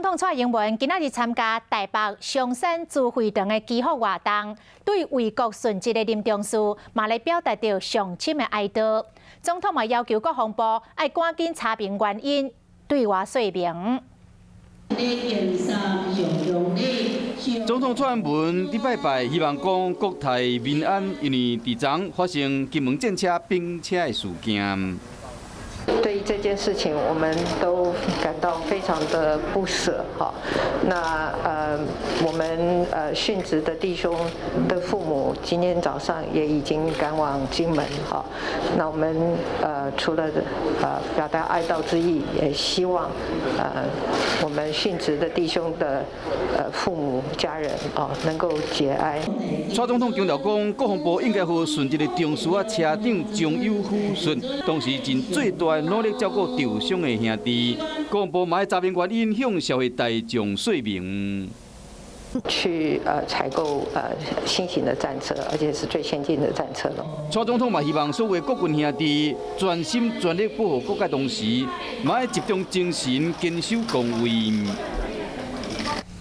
總統蔡英文今仔日參加台北松山主會堂的祈福活動，對為國殉職的林中樹嘛來表達著上深的哀悼。總統嘛要求國防部愛趕緊查明原因，對外說明。總統蔡英文佇拜拜，希望講國泰民安，因為佇昨發生金門戰車冰車的事件。對於這件事情，我們都感到非常的不捨哈。那我們殉職的弟兄的父母今天早上也已經趕往金門哈。那我們除了表達哀悼之意，也希望我們殉職的弟兄的父母家人哦能夠節哀。蔡總統強調講，國防部應該予殉職的中士仔車長張友撫恤，同時盡最大努力照顧受傷的兄弟。國防部嘛查明原因，向社會大眾說明。去採購新型的戰車，而且是最先進的戰車咯。蔡總統嘛希望所有國軍兄弟全心全力保護國家，同時嘛愛集中精神堅守崗位。